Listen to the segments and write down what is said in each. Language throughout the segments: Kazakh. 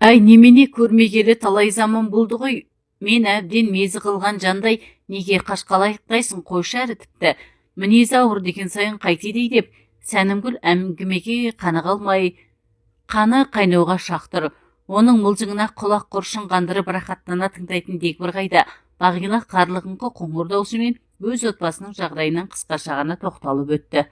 Әй, немене, көрмегелі талай заман болды ғой, мен әбден мезі қылған жандай неге қашқалақтайсың? Қойшы әрі, тіпті мінезі ауыр деген сайын қайтеді деп Сәнімгүл әңгімеге қаны қалмай, қаны қайнауға шақ тұр. Оның мылжыңына құлақ құрышын қандырып, рахаттана тыңдайтын дегбір қайда? Бағила қарлығыңқы қоңыр даусымен өз отбасының жағдайынан қысқаша ғана тоқталып өтті.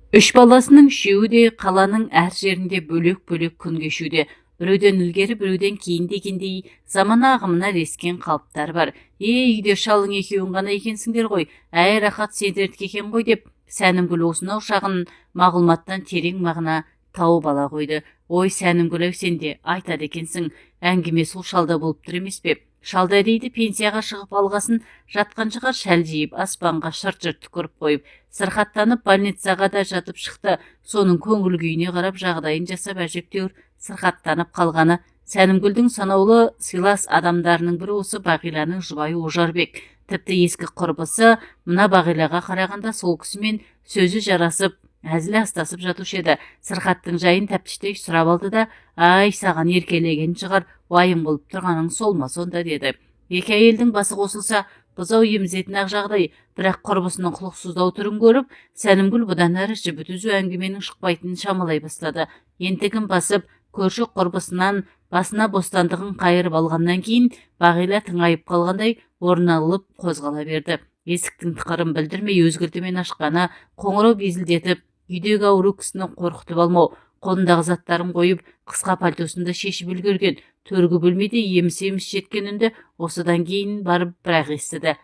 Үш баласының үшеуі де қаланың әр жерінде бөлек-бөлек күн кешуде. Біреуден ілгері, біреуден кейін дегендей, замана ағымына ілескен қалыптары бар. Е, үйде шалың екеуің ғана екенсіңдер ғой, әй, рахат сендердікі екен ғой, деп Сәнімгүл осынау шағын мағлұматтан терең мағына тауып ала қойды. Ой, Сәнімгүл-ау, сен де айтады екенсің, әңгіме сол шалда болып тұр емес пе? Шалда дейді, пенсияға шығып алғасын жатқан шығар шәлжиіп, аспанға шырт-шырт түкіріп қойып. Сырқаттанып, больницаға да жатып шықты. Соның көңіл күйіне қарап жағдайын жасап, әжептәуір сырқаттанып қалғаны. Сәнімгүлдің санаулы сыйлас адамдарының бірі осы Бағиланың жұбайы Ожарбек. Тіпті ескі құрбысы мына Бағилаға қарағанда сол кісімен сөзі жарасып, әзіл астасып жатушы еді. Сырқаттың жайын тәптіштей сұрап алды да: «Ай, саған еркелеген шығар, уайым қылып тұрғаның сол ма сонда?» – деді. Екі әйелдің басы қосылса, бұзау емізетін ақ жағдай. Бірақ құрбысының құлықсыздау түрін көріп, Сәнімгүл бұдан әрі жібі түзу әңгіменің шықпайтынын шамалай бастады. Ентігін басып, көрші құрбысынан басына бостандығын қайырып алғаннан кейін Бағила тыңайып қалғандай орнына алып қозғала берді. Есіктің тықырын білдірмей өз кілтімен ашқаны қоңырау безілдетіп, үйдегі ауру кісіні қорқытып алмау. Қолындағы заттарын қойып, қысқа пальтосын да шешіп үлгерген. Төргі бөлмеде еміс-еміс жеткен үнді осыдан кейін барып бірақ естіді.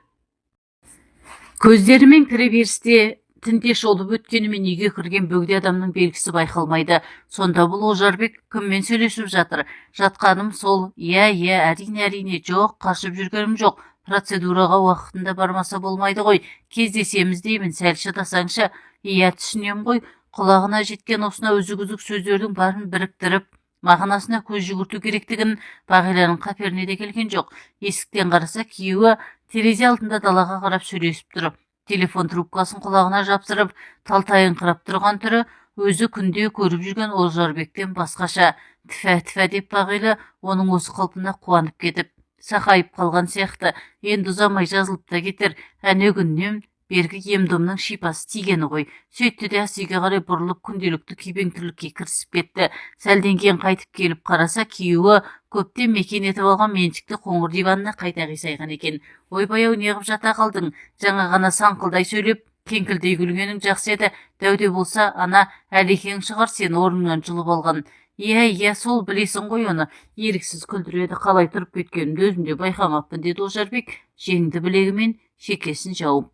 Көздерімен кіреберісте тінте шолып өткенімен, үйге кірген бөгде адамның белгісі байқалмайды. Сонда бұл Ожарбек кіммен сөйлесіп жатыр? Жатқаным сол, иә, әрине, әрине, жоқ, қашып жүргенім жоқ, процедураға уақытында бармаса болмайды ғой. Кездесеміз деймін, сәл шыдасаңшы. Иә, түсінем ғой. Құлағына жеткен осынау үзік-үзік сөздердің барын біріктіріп, мағынасына көз жүгірту керектігін Бағиланың қаперіне де келген жоқ. Есіктен қараса, күйеуі терезе алдында далаға қарап сөйлесіп тұр. Телефон трубкасын құлағына жапсырып, талтайыңқырап тұрған түрі өзі күнде көріп жүрген Олжарбектен басқаша. Тіфә, тіфә, деп Бағила оның осы қалпына қуанып кетіп, сақайып қалған сияқты, енді ұзамай жазылып та кетер, әнеугүннен бергі ем-домның шипасы тигені ғой. Сөйтті де, ас үйге қарай бұрылып, күнделікті күйбең тірлікке кірісіп кетті. Сәлден кейін қайтып келіп қараса, күйеуі көптен мекен етіп алған меншікті қоңыр диванына қайта қисайған екен. Ойбай-ау, неғып жата қалдың? Жаңа ғана саңқылдай сөйлеп, кеңкілдей күлгенің жақсы еді. Дәуде болса, ана Әлекең шығар сені орныңнан жұлып алған. Иә, сол, білесің ғой, оны еріксіз күлдіреді. Қалай тұрып кеткенімді өзім де байқамаппын, деді Ожарбек жеңді білегімен шекесін жауып.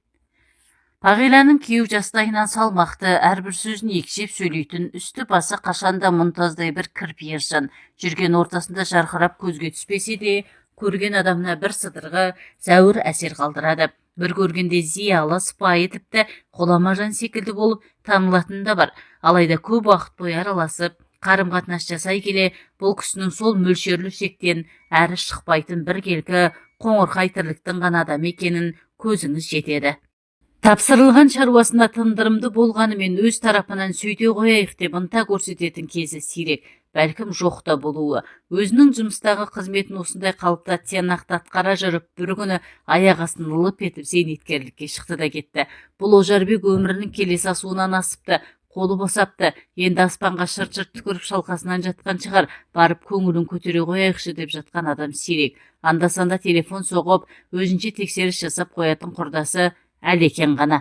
Бағиланың күйеу жастайынан салмақты, әрбір сөзін екшеп сөйлейтін, үсті басы қашанда мұнтаздай бір кірпі ержан. Жүрген ортасында жарқырап көзге түспесе де, көрген адамына бір сыдырғы зәуір әсер қалдырады. Бір көргенде зиялы, сыпайы, тіпті ғұлама жан секілді болып танылатыны да бар. Алайда көп уақыт бойы араласып, қарым қатынас жасай келе, бұл кісінің сол мөлшерлі шектен әрі шықпайтын біркелкі қоңырқай тірліктің ғана адамы екенін көзіңіз жетеді. Тапсырылған шаруасына тындырымды болғанымен, өз тарапынан сөйте қояйық деп ынта көрсететін кезі сирек, бәлкім, жоқ та болуы. Өзінің жұмыстағы қызметін осындай қалыпта тиянақты атқара жүріп, бір күні аяқ астын лып етіп зейнеткерлікке шықты да кетті. Бұл Ожарбек өмірінің келесі асуынан асыпты, қолы босапты, енді аспанға шырт-шырт түкіріп, шалқасынан жатқан шығар, барып көңілін көтере қояйықшы деп жатқан адам сирек. Анда-санда телефон соғып, өзінше тексеріс жасап қоятын құрдасы Әлекең ғана.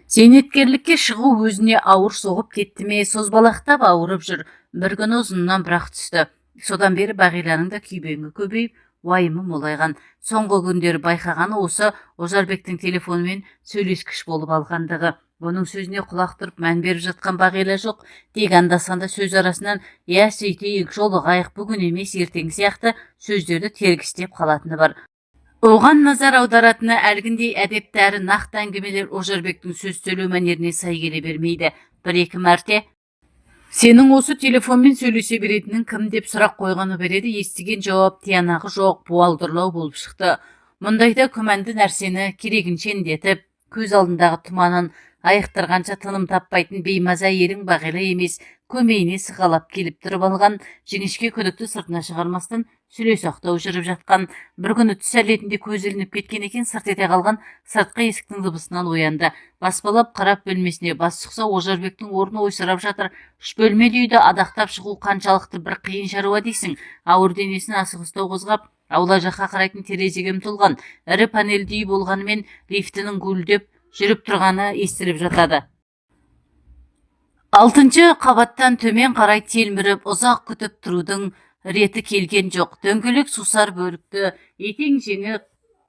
Зейнеткерлікке шығу өзіне ауыр соғып кетті ме, созбалақтап ауырып жүр. Бір күні ұзыннан бірақ түсті. Содан бері Бағиланың да күйбеңі көбейіп, уайымы молайған. Соңғы күндері байқағаны осы Ожарбектің телефонымен сөйлескіш болып алғандығы. Оның сөзіне құлақ түріп, мән беріп жатқан Бағила жоқ. Тек анда-санда сөз арасынан «иә, сөйтейік, жолығайық, бүгін емес, ертең» сияқты сөздерді тергістеп қалатыны бар. Оған назар аударатыны әлгіндей әдепті әрі нақты әңгімелер Ожарбектің сөз сөйлеу мәнеріне сай келе бермейді. Бір-екі мәрте «Сенің осы телефонмен сөйлесе беретінің кім?» деп сұрақ қойғаны береді, естіген жауап тиянағы жоқ, буалдырлау болып шықты. Мұндайда күмәнді нәрсені керегінше індетіп, көз алдындағы тұманын Айықтырғанша тыным таппайтын беймаза әйелің Бағила емес, көмейіне сығалап келіп тұрып алған, жіңішке күдікті сыртына шығармастан сүлесоқтау жүріп жатқан. Бір күні түс әлетінде көзі ілініп кеткен екен, сырт ете қалған сыртқы есіктің дыбысынан оянды. Баспалап қарап бөлмесіне бас сұқса, Ожарбектің орны ойсырап жатыр. Үш бөлмелі үйді адақтап шығу қаншалықты бір қиын шаруа дейсің. Ауыр денесін асығыстау қозғап, аула жаққа қарайтын терезеге ұмтылған. Ірі панельді үй болғанымен, лифтінің гуілдеп жүріп тұрғаны естіліп жатады. Алтыншы қабаттан төмен қарай телміріп ұзақ күтіп тұрудың реті келген жоқ. Дөңгелек сусар бөрікті, етең жеңі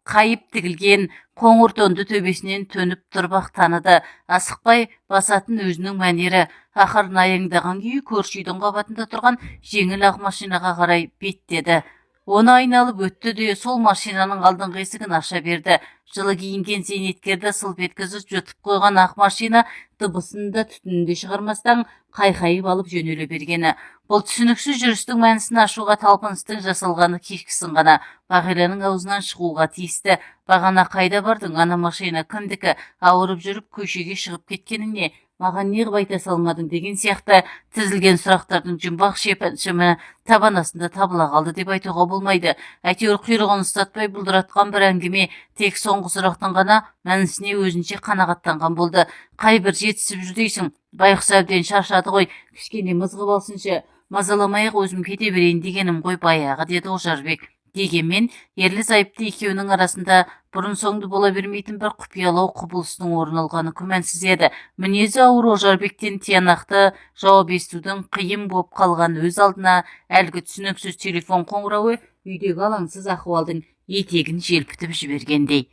қайып тігілген қоңыр тонды төбесінен төніп тұрып-ақ таныды. Асықпай басатын өзінің мәнері. Ақырын аяңдаған күйі көрші үйдің қабатында тұрған жеңіл ақ машинаға қарай беттеді. Оны айналып өтті де, сол машинаның алдыңғы есігін аша берді. Жылы киінген зейнеткерді сылп еткізіп жұтып қойған ақ машина дыбысын да, түтінін де шығармастан қайқайып алып жөнеле бергені. Бұл түсініксіз жүрістің мәнісін ашуға талпыныстың жасалғаны кешкісін ғана Бағиланың аузынан шығуға тиісті. Бағана қайда бардың, ана машина кімдікі, ауырып жүріп көшеге шығып кеткенің не, маған неғып айта салмадың деген сияқты тізілген сұрақтардың жұмбақ шешімі табан астында табыла қалды деп айтуға болмайды. Әйтеуір құйрығын ұстатпай бұлдыратқан бір әңгіме. Тек соңғы сұрақтың ғана мәнісіне өзінше қанағаттанған болды. Қай бір жетісіп жүр дейсің, байғұс әбден шаршады ғой, кішкене мызғып алсыншы, мазаламай-ақ өзім кете берейін дегенім ғой баяғы, деді Ожарбек. Дегенмен ерлі зайыпты екеуінің арасында бұрын-соңды бола бермейтін бір құпиялау құбылыстың орын алғаны күмәнсіз еді. Мінезі ауыр Ожарбектен тиянақты жауап естудің қиын боп қалған өз алдына, әлгі түсініксіз телефон қоңырауы үйдегі алаңсыз ахуалдың етегін желпітіп жібергендей.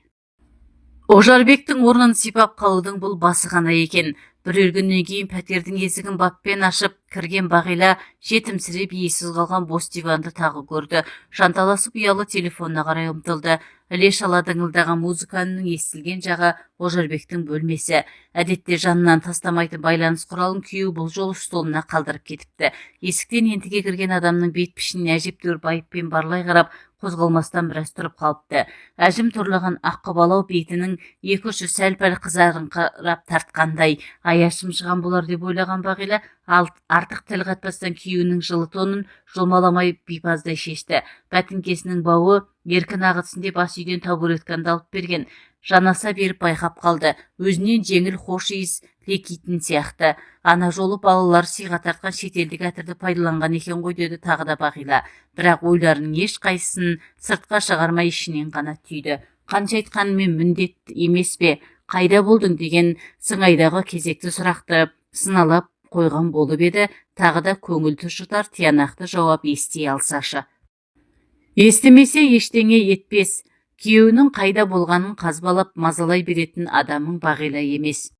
Ожарбектің орнын сипап қалудың бұл басы ғана екен. Бірер күннен кейін пәтердің есігін баппен ашып кірген Бағила жетімсіреп иесіз қалған бос диванды тағы көрді. Жанталасып ұялы телефонына қарай ұмтылды. Іле-шала дыңылдаған музыканың естілген жағы Ожарбектің бөлмесі. Әдетте жанынан тастамайтын байланыс құралын күйеуі бұл жолы столына қалдырып кетіпті. Есіктен ентіге кірген адамның бет пішініне әжептәуір байыппен барлай қарап, қозғалмастан біраз тұрып қалыпты. Әжім торлаған ақ құбалау бетінің екі ұшы сәл-пәл қызарыңқырап тартқандай. Аяз шымшыған болар деп ойлаған Бағила артық тіл қатпастан күйеуінің жылы тонын жұлмаламай бипаздай шешті. Бәтіңкесінің бауы еркін ағытсын деп ас үйден табуретканы алып берген. Жанаса беріп байқап қалды. Өзінен жеңіл хош иіс лекитін сияқты. Ана жолы балалар сыйға тартқан шетелдік әтірді пайдаланған екен ғой, деді тағы да Бағила. Бірақ ойларының ешқайсысын сыртқа шығармай ішінен ғана түйді. Қанша айтқанымен міндет емес пе? Қайда болдың деген сыңайдағы кезекті сұрақты сыналап қойған болып еді, тағы да көңіл түршітар тиянақты жауап ести алсашы. Естімесе ештеңе етпес. Күйеуінің қайда болғанын қазбалап мазалай беретін адамың Бағила емес.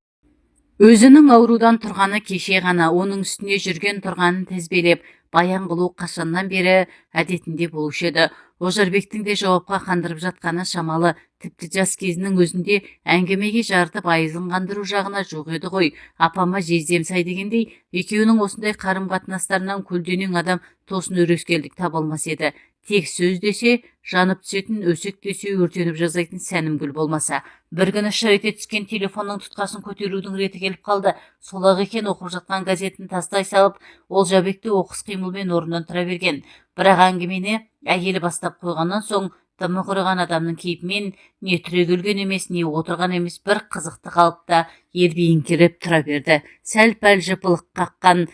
Өзінің аурудан тұрғаны кеше ғана, оның үстіне жүрген тұрғанын тізбелеп баян қылу қашаннан бері әдетінде болушы еді. Ожарбектің де жауапқа қандырып жатқаны шамалы. Тіпті жас кезінің өзінде әңгімеге жарытып айызын қандыру жағына жоқ еді ғой. Апама жездем сай дегендей, екеуінің осындай қарым-қатынастарынан көлденең адам тосын өрескелдік таба алмас еді. Тек сөз десе жанып түсетін, өсек десе өртеніп жазайтын Сәнімгүл болмаса. Бір күні шыр ете түскен телефонның тұтқасын көтерудің реті келіп қалды. Сол-ақ екен, оқып жатқан газетін тастай салып, Олжабек те оқыс қимылмен орнынан тұра берген. Бірақ әңгімені әйелі бастап қойғаннан соң дымы құрыған адамның кейпімен не түрегелген емес, не отырған емес, бір қызықты қалыпта ербиіңкіреп тұра берді. Сәл-пәл жыпылық қаққан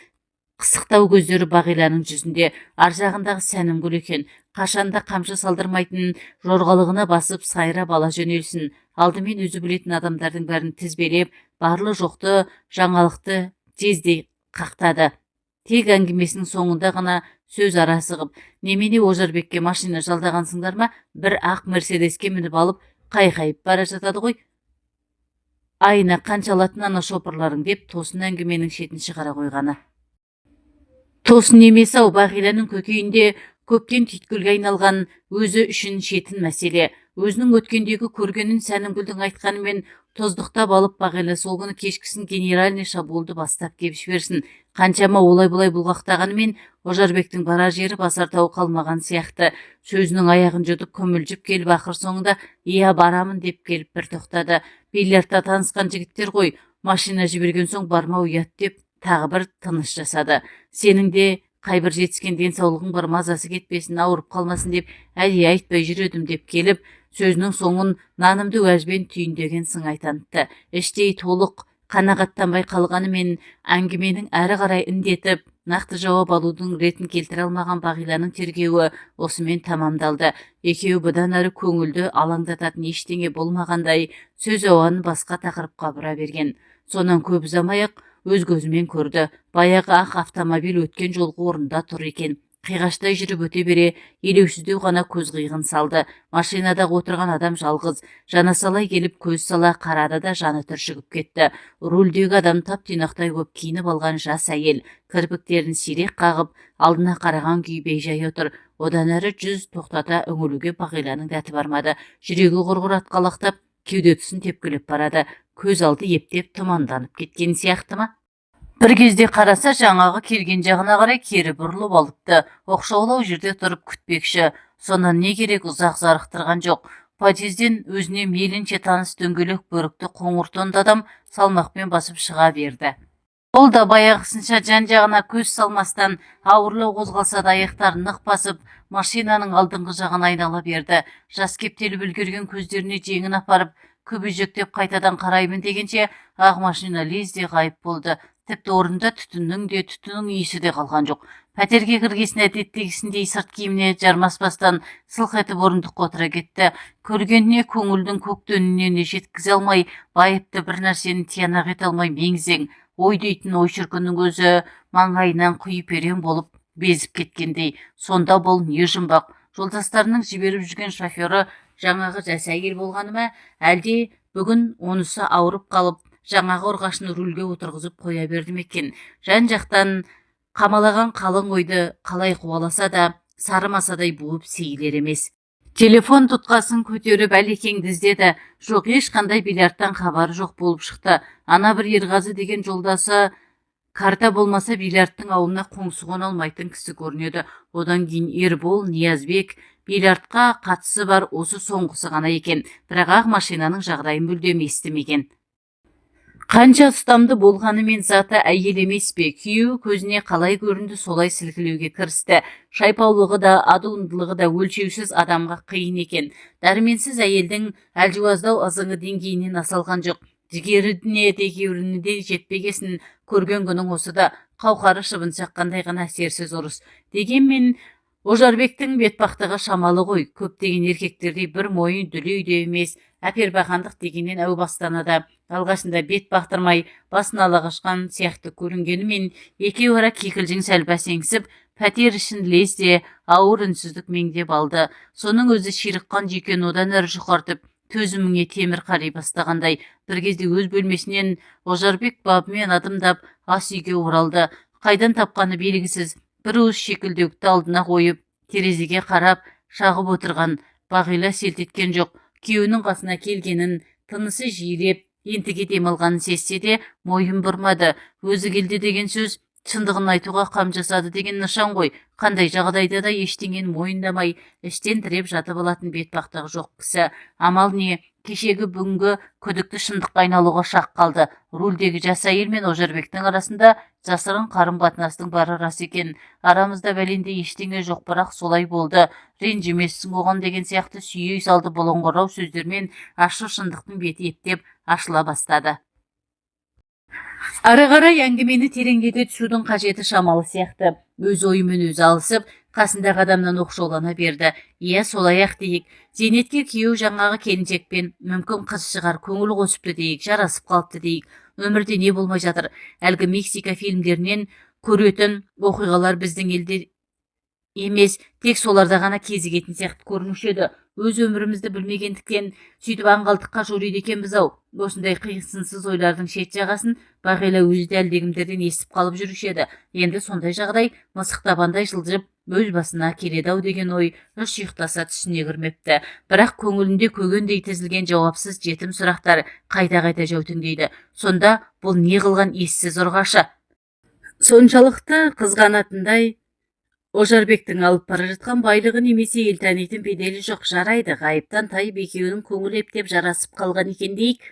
қысықтау көздері Бағиланың жүзінде. Ар жағындағы Сәнімгүл екен. Қашанда қамшы салдырмайтын жорғалығына басып сайрап ала жөнелсін. Алдымен өзі білетін адамдардың бәрін тізбелеп, барлы жоқты жаңалықты тездей қақтады. Тек әңгімесінің соңында ғана сөз арасы қып, немене, Ожарбекке машина жалдағансыңдар ма? Бір ақ Мерседеске мініп алып қайқайып бара жатады ғой. Айына қанша алатын ана шопырларың, деп тосын әңгіменің шетін шығара қойғаны. Тосын емес-ау, Бағиланың көкейінде көптен түйткілге айналған өзі үшін шетін мәселе. Өзінің өткендегі көргенін Сәнімгүлдің айтқанымен тұздықтап алып, Бағила сол күні кешкісін генеральный шабуылды бастап кеп жіберсін. Қаншама олай-бұлай бұлғақтағанымен Ожарбектің барар жері, басар тауы қалмаған сияқты. Сөзінің аяғын жұтып күмілжіп келіп, ақыр соңында иә, барамын деп келіп бір тоқтады. Бильярдта танысқан жігіттер ғой. Машина жіберген соң бармау ұят деп тағы бір тыныш жасады. Сенің де қайбір жетіскен денсаулығың бар, мазасы кетпесін, ауырып қалмасын деп әдейі айтпай жүр едім деп келіп, сөзінің соңын нанымды уәжбен түйіндеген сыңай танытты. Іштей толық қанағаттанбай қалғанымен, әңгіменің әрі қарай індетіп, нақты жауап алудың ретін келтіре алмаған Бағиланың тергеуі осымен тамамдалды. Екеуі бұдан әрі көңілді алаңдататын ештеңе болмағандай сөз ауанын басқа тақырыпқа бұра берген. Сонан көп ұзамай-ақ өз көзімен көрді. Баяғы ақ автомобиль өткен жолғы орнында тұр екен. Қиғаштай жүріп өте бере елеусіздеу ғана көз қиығын салды. Машинадағы отырған адам жалғыз. Жанасалай келіп көз сала қарады да, жаны түршігіп кетті. Рульдегі адам тап-тұйнақтай боп киініп алған жас әйел. Кірпіктерін сирек қағып, алдына қараған күйі бейжай отыр. Одан әрі жүз тоқтата үңілуге Бағиланың дәті бармады. Жүрегі құрғыр атқалақтап, кеуде тұсын тепкілеп барады. Көз алды ептеп тұманданып кеткен сияқты ма? Бір кезде қараса, жаңағы келген жағына қарай кері бұрылып алыпты. Оқшаулау жерде тұрып күтпекші. Сонан не керек, ұзақ зарықтырған жоқ. Подъезден өзіне мейлінше таныс дөңгелек бөрікті қоңыр тонды адам салмақпен басып шыға берді. Ол да баяғысынша жан-жағына көз салмастан, ауырлау қозғалса да аяқтарын нық басып, машинаның алдыңғы жағын айнала берді. Жас кептеліп үлгерген көздеріне жеңін апарып, күбіжіктеп қайтадан қараймын дегенше, ақ машина лезде ғайып болды. Тіпті орнында түтіннің де, түтіннің иісі де қалған жоқ. Пәтерге кіргесін әдеттегісіндей сырт киіміне жармаспастан сылқ етіп орындыққа отыра кетті. Көргеніне көңілдің көк дөненіне жеткізе алмай, байыпты бір нәрсені тиянақ ете алмай мең-зең. Ой дейтін ой шіркіннің өзі маңайынан құйып болып безіп кеткендей. Сонда бұл не жұмбақ? Жолдастарының жіберіп жүрген шофері жаңағы жас әйел болғаны ма, әлде бүгін онысы ауырып қалып, жаңағы ұрғашыны рульге отырғызып қоя берді ме екен? Жан-жақтан қамалаған қалың ойды қалай қуаласа да, сары масадай буып сейілер емес. Телефон тұтқасын көтеріп, Әлекеңді іздеді. Жоқ, ешқандай бильярдтан хабары жоқ болып шықты. Ана бір Ерғазы деген жолдасы карта болмаса бильярдтың ауылына қоңсы қона алмайтын кісі көрінеді. Одан кейін Ербол, Ниязбек, бильярдқа қатысы бар осы соңғысы ғана екен. Бірақ ақ машинаның жағдайын мүлдем естімеген. Қанша ұстамды болғанымен, заты әйел емес пе? Күйеуі көзіне қалай көрінді, солай сілкілеуге кірісті. Шайпаулығы да, адуындылығы да өлшеусіз адамға қиын екен. Дәрменсіз әйелдің әлжуаздау ызыңы деңгейінен аса алған жоқ. Жігеріне де, кеуіріне де жетпегесін, көрген күнің осы да, қауқары шыбын шаққандай ғана әсерсіз ұрыс. Дегенмен Ожарбектің бетбақтығы шамалы ғой. Көптеген еркектердей бір мойын дүлей де емес. Әпербақандық дегеннен әу бастан да алғашында бет бақтырмай, басын ала қашқан сияқты көрінгенімен, екеуара кикілжің сәл бәсеңсіп, пәтер ішін лезде ауыр үнсіздік меңдеп алды. Соның өзі ширыққан жүйкені одан әрі жұқартып, төзіміңе темір қари бастағандай. Бір кезде өз бөлмесінен Ожарбек бабымен адымдап ас үйге оралды. Қайдан тапқаны белгісіз бір уыс шекілдеуікті алдына қойып, терезеге қарап шағып отырған Бағила селт еткен жоқ. Күйеуінің қасына келгенін, тынысы жиілеп, ентіге демалғанын сезсе де, мойын бұрмады. Өзі келді деген сөз шындығын айтуға қам жасады деген нышан ғой. Қандай жағдайда да ештеңені мойындамай, іштен тіреп жатып алатын бетбақтығы жоқ кісі. Амал не, кешегі бүгінгі күдікті шындыққа айналуға шақ қалды. Рульдегі жас әйел мен Ожарбектің арасында жасырын қарым-қатынастың бары рас екен. Арамызда бәлендей ештеңе жоқ, бірақ солай болды, ренжімессің оған деген сияқты сүйей салды бұлыңғырлау сөздермен ащы шындықтың беті ептеп ашыла бастады. Ары қарай әңгімені тереңдете түсудің қажеті шамалы сияқты. Өз ойымен өзі алысып, қасындағы адамнан оқшаулана берді. Иә, солай-ақ дейік. Зейнеткер күйеуі жаңағы келіншекпен, мүмкін, қыз шығар, көңіл қосыпты дейік, жарасып қалыпты дейік. Өмірде не болмай жатыр? Әлгі Мексика фильмдерінен көретін оқиғалар біздің елде емес, тек соларда ғана кезігетін сияқты көрінуші еді. Өз өмірімізді білмегендіктен сөйтіп аңғалдыққа жориды екенбіз-ау. Осындай қисынсыз ойлардың шет жағасын Бағила өзі де әлдекімдерден естіп қалып жүруші еді. Енді сондай жағдай мысық табандай жылжып өз басына келеді-ау деген ой үш ұйықтаса түсіне кірмепті. Бірақ көңілінде көгендей тізілген жауапсыз жетім сұрақтар қайта-қайта жәутеңдейді. Сонда бұл не қылған ессіз ұрғашы? Соншалықты қызғанатындай Ожарбектің алып бара жатқан байлығы немесе ел танитын беделі жоқ. Жарайды, ғайыптан тайып екеуінің көңілі ептеп жарасып қалған екен дейік.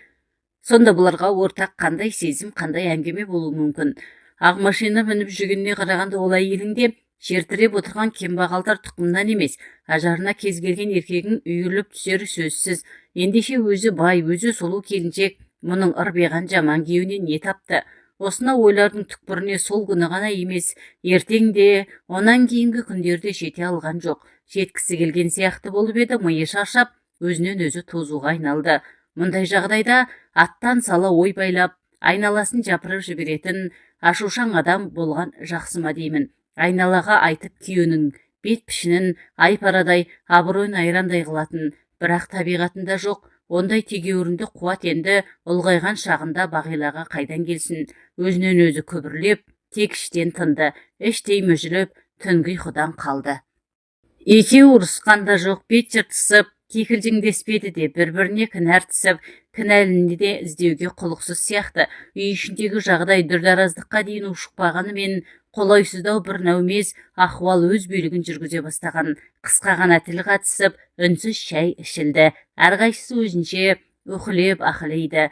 Сонда бұларға ортақ қандай сезім, қандай әңгіме болуы мүмкін? Ақ машина мініп жүргеніне қарағанда, ол әйелің де жер тіреп отырған кембағалдар тұқымынан емес. Ажарына кез келген еркегің үйіріліп түсері сөзсіз. Ендеше өзі бай, өзі сұлу келіншек мұның ырбиған жаман күйеуінен не тапты? Осынау ойлардың түкпіріне сол күні ғана емес, ертең де, онан кейінгі күндерде жете алған жоқ. Жеткісі келген сияқты болып еді, миы шаршап, өзінен өзі тозуға айналды. Мұндай жағдайда аттан сала ой байлап, айналасын жапырып жіберетін ашушаң адам болған жақсы ма деймін. Айналаға айтып күйеуінің бет пішінін ай парадай, абыройын айрандай қылатын, бірақ табиғатында жоқ ондай тегеурінді қуат енді ұлғайған шағында Бағилаға қайдан келсін? Өзінен өзі күбірлеп, тек іштен тынды, іштей мүжіліп, түнгі ұйқыдан қалды. Екеуі ұрысқан да жоқ, бет жыртысып, кикілжіңдеспеді де, бір-біріне кінә артысып, кінәліні де іздеуге құлықсыз сияқты. Үй ішіндегі жағдай дүрдараздыққа дейін ушықпағанымен, қолайсыздау бір нәумез ахуал өз билігін жүргізе бастаған. Қысқа ғана тіл қатысып, үнсіз шай ішілді. Әрқайсысы өзінше уһілеп ахілейді.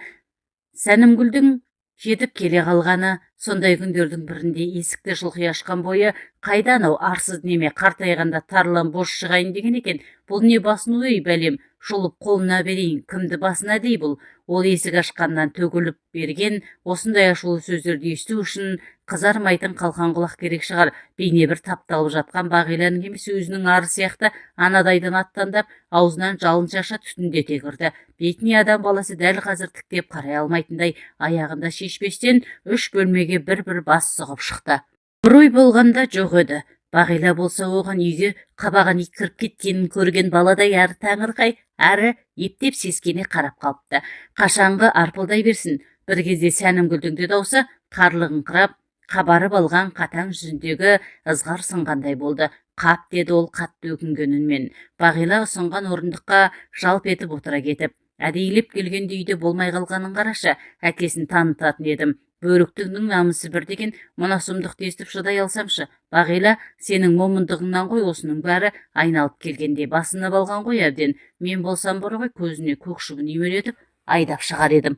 Сәнімгүлдің жетіп келе қалғаны сондай күндердің бірінде есікті жұлқи ашқан бойы: «Қайда анау арсыз неме? Қартайғанда тарлан бос шығайын деген екен. Бұл не басыну, ей, бәлем, жұлып қолына берейін. Кімді басына дей бұл?» Ол есік ашқаннан төгіліп берген осындай ашулы сөздерді есту үшін қызармайтын қалқан құлақ керек шығар. Бейне бір тапталып жатқан Бағиланың емес, өзінің ары сияқты анадайдан аттандап, аузынан жалын шаша түтіндете кірді. Бетіне адам баласы дәл қазір тіктеп қарай алмайтындай аяғында шешпестен үш бөлмеге бір-бір бас сұғып шықты. Бір ой болғанда жоқ еді. Бағила болса, оған үйге қабаған ит кіріп кеткенін көрген баладай әрі таңырқай, әрі ептеп сескене қарап қалыпты. Қашанғы арпылдай берсін? Бір кезде Сәнімгүлдің де даусы қарлығыңқырап, қабарып алған қатаң жүзіндегі ызғар сынғандай болды. «Қап», — деді ол қатты өкінген үнмен, Бағила ұсынған орындыққа жалп етіп отыра кетіп. «Әдейілеп келгенде үйде болмай қалғанын қарашы. Әкесін танытатын едім. Бөріктінің намысы бір деген мына сұмдықты естіп шыдай алсамшы. Бағила, сенің момындығыңнан ғой осының бәрі айналып келгенде. Басынып алған ғой әбден. Мен болсам бар ғой, көзіне көк шыбын үймелетіп айдап шығар едім.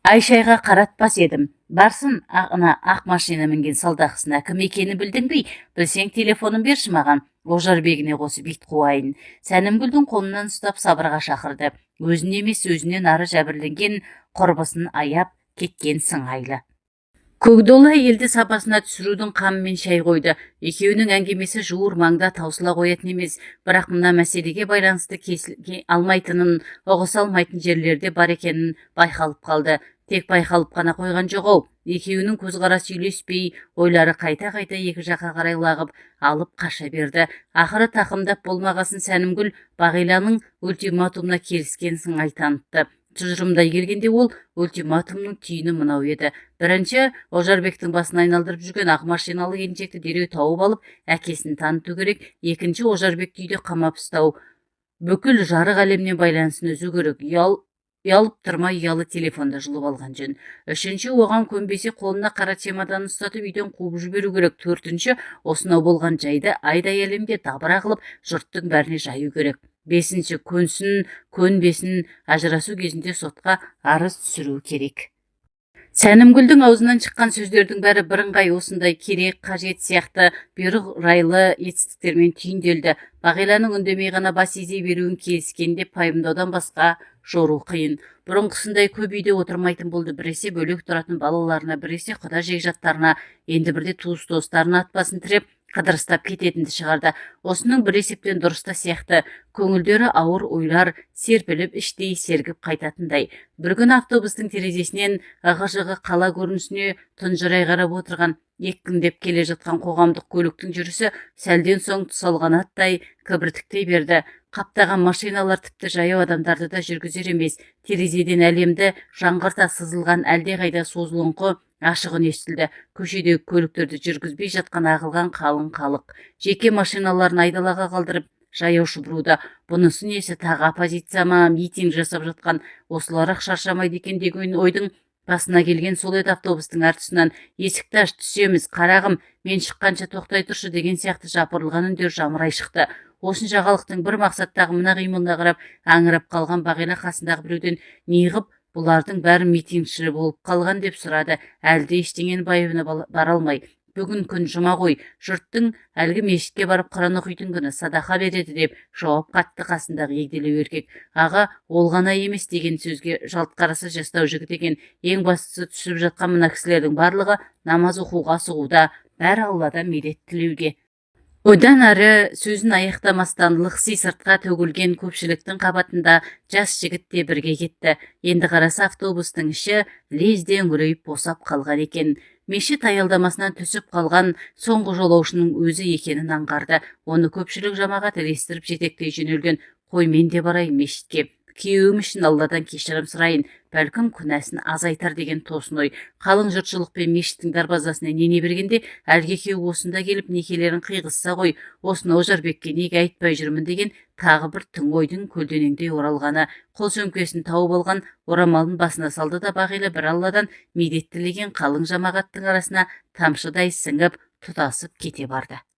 Ай-шайға қаратпас едім. Барсын ана ақ машина мінген салдақысына. Кім екенін білдің бе? Білсең, телефонын берші маған. Ожарбегіне қосып ит қуайын». Сәнімгүлдің қолынан ұстап, сабырға шақырды. Өзін емес, өзінен ары жәбірленген құрбысын аяп кеткен сыңайлы. Көкдолы әйелді сапасына түсірудің қамымен шай қойды. Екеуінің әңгімесі жуыр маңда таусыла қоятын емес, бірақ мына мәселеге байланысты кесіле алмайтынын, ұғыса алмайтын жерлерде бар екенін байқалып қалды. Тек байқалып қана қойған жоқ-ау, екеуінің көзқарасы үйлеспей, ойлары қайта-қайта екі жаққа қарай лағып алып қаша берді. Ақыры тақымдап болмағасын, Сәнімгүл Бағиланың ультиматумына келіскен сыңай танытты. Тұжырымдай келгенде, ол ультиматумның түйіні мынау еді: бірінші, Ожарбектің басын айналдырып жүрген ақ машиналы келіншекті дереу тауып алып, әкесін таныту керек. Екінші, Ожарбекті үйде қамап ұстау, бүкіл жарық әлемнен байланысын үзу керек. Ұялып тұрмай ұялы телефонды жұлып алған жөн. Үшінші, оған көнбесе, қолына қара чемоданын ұстатып, үйден қуып жіберу керек. Төртінші, осынау болған жайды айдай әлемге дабыра қылып, жұрттың бәріне жаю керек. Бесінші, көнсін, көнбесін, ажырасу кезінде сотқа арыз түсіру керек. Сәнімгүлдің аузынан шыққан сөздердің бәрі бірыңғай осындай керек, қажет сияқты бұйрық райлы етістіктермен түйінделді. Бағиланың үндемей ғана бас изей беруін келіскен деп пайымдаудан басқа жору қиын. Бұрынғысындай көп үйде отырмайтын болды. Біресе бөлек тұратын балаларына, біресе құда жекжаттарына, енді бірде туыс достарына ат басын тіреп, қыдырыстап кететінді шығарды. Осының бір есептен дұрыс та сияқты. Көңілдері ауыр ойлар серпіліп, іштей сергіп қайтатындай. Бір күні автобустың терезесінен ығы-жығы қала көрінісіне тұнжырай қарап отырған. Еккіндеп келе жатқан қоғамдық көліктің жүрісі сәлден соң тұсалған аттай кібіртіктей берді. Қаптаған машиналар тіпті жаяу адамдарды да жүргізер емес. Терезеден әлемді жаңғырта сызылған әлдеқайда созылыңқы ашық үн естілді. Көшедегі көліктерді жүргізбей жатқан ағылған қалың халық жеке машиналарын айдалаға қалдырып, жаяу шұбыруда. Бұнысы несі, тағы оппозиция ма митинг жасап жатқан? Осылар-ақ шаршамайды екен деген ойдың басына келген сол еді, автобустың әр тұсынан «Есікті аш, түсеміз, қарағым, мен шыққанша тоқтай тұршы» деген сияқты жапырылған үндер жамырай шықты. Осынша халықтың бір мақсаттағы мына қимылына қарап аңырап қалған Бағила қасындағы біреуден неғып Бұлардың бәрі митингші болып қалған, деп сұрады әлде ештеңенің байыбына бара алмай. Бүгін күн жұма ғой, жұрттың әлгі мешітке барып құран оқитын күні, садақа береді, деп жауап қатты қасындағы егделеу еркек. Аға, ол ғана емес, деген сөзге жалт қараса, жастау жігіт екен. Ең бастысы, түсіп жатқан мына кісілердің барлығы намаз оқуға асығуда, бәрі Алладан медет тілеуде. Одан әрі сөзін аяқтамастан лықси сыртқа төгілген көпшіліктің қабатында жас жігіт те бірге кетті. Енді қараса, автобустың іші лезде үңірейіп босап қалған екен. Мешіт аялдамасынан түсіп қалған соңғы жолаушының өзі екенін аңғарды. Оны көпшілік жамағат ілестіріп, жетектей жөнелген. Қой, мен де барайын мешітке, күйеуім үшін Алладан кешірім сұрайын, бәлкім, күнәсін азайтар, деген тосын ой қалың жұртшылықпен мешіттің дарбазасына ене бергенде, әлгі екеуі осында келіп некелерін қиғызса ғой, осыны Ожарбекке неге айтпай жүрмін, деген тағы бір тың ойдың көлденеңдей оралғаны. Қол сөмкесін тауып алған орамалын басына салды да, бағила бір Алладан медет тілеген қалың жамағаттың арасына тамшыдай сіңіп, тұтасып кете барды.